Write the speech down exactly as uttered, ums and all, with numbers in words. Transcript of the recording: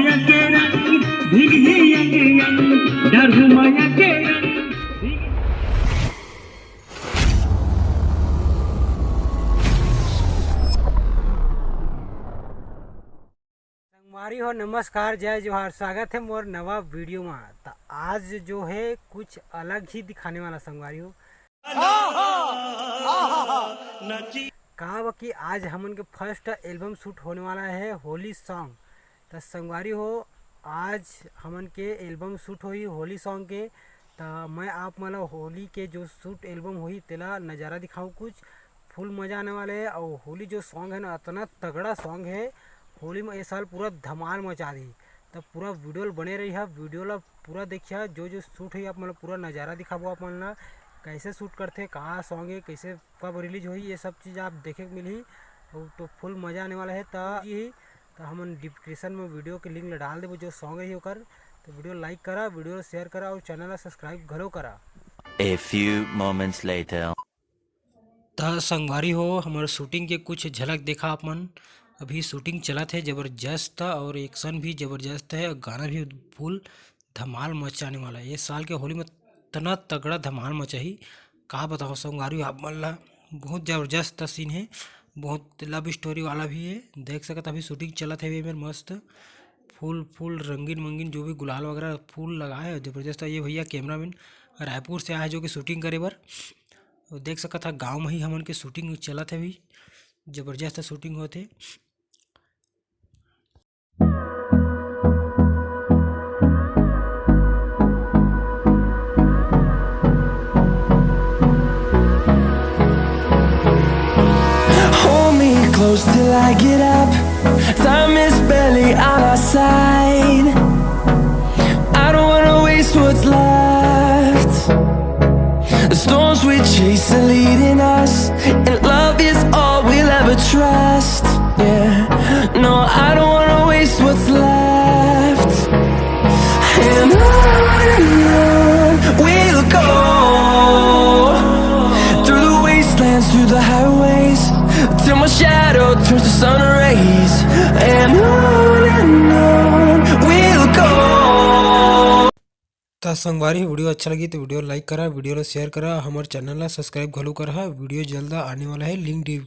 के रंग, भीगी अंग अंग, डरू माया के रंग। संगवारी हो, नमस्कार, जय जोहार, स्वागत है मोर नवा वीडियो में। त आज जो है कुछ अलग ही दिखाने वाला संगवारी हो। का बा कि आज हमन के फर्स्ट एल्बम शूट होने वाला है होली सॉन्ग। त संगवारी हो, आज हमन के एल्बम शूट होही होली सॉन्ग के। त मैं आप मन ला होली के जो शूट एल्बम होही तेला नज़ारा दिखाऊँ कुछ। फुल मज़ा आने वाले है। और होली जो सॉन्ग है ना, इतना तगड़ा सॉन्ग है, होली में ये साल पूरा धमाल मचा दी। त पूरा वीडियो ल बने रही है, वीडियो ला पूरा देखिया, जो जो शूट है आप मन ला पूरा नज़ारा दिखाबो आप मन ला, कैसे शूट करथे, कहाँ सॉन्ग है, कैसे कब रिलीज होही, ये सब चीज़ आप देखे के मिलही। और तो फुल मज़ा आने वाला है। त जी, त हमन डिस्क्रिप्शन में वीडियो के लिंक ला डाल देबो जो सॉन्ग है ओकर। तो वीडियो लाइक करा, वीडियो शेयर करा और चैनल ला सब्सक्राइब घलो करा। A few moments later. त संगवारी हो, हमर शूटिंग के कुछ झलक देखा आप मन। अभी शूटिंग चलत है जबरदस्त, और एक्शन भी जबरदस्त है, गाना भी फुल धमाल मचाने वाला है। ये साल के होली में इतना तगड़ा धमाल मचाही, का बताओ संगवारी हो आप मन ला। बहुत जबरदस्त सीन है, बहुत लव स्टोरी वाला भी है। देख सकत अभी शूटिंग चलत है एमेर मस्त, फुल फुल रंगीन मंगीन जो भी गुलाल वगैरह फुल लगा है जबरदस्त। ये भैया कैमरामैन रायपुर से आए हैं जो कि शूटिंग करे बर। और देख सकत हा गाँव में ही हमन के शूटिंग चलत है अभी, जबरदस्त शूटिंग होत है। Hold me close till I get up. Time is barely on our side. I don't wanna waste what's left. The storms we chase are leading us, and love is all we'll ever trust. Yeah, no, I don't wanna waste what's left. And on and on we'll go, through the wastelands, through the highways, till my shadow turns to sun rays. And on and on we'll go. त संगवारी, video अच्छा लगी तो video लाइक करा, video ला share करा, हमर channel ला सब्सक्राइब घलो करा। वीडियो जल्द आने वाला है, लिंक डिस्क्रिप्शन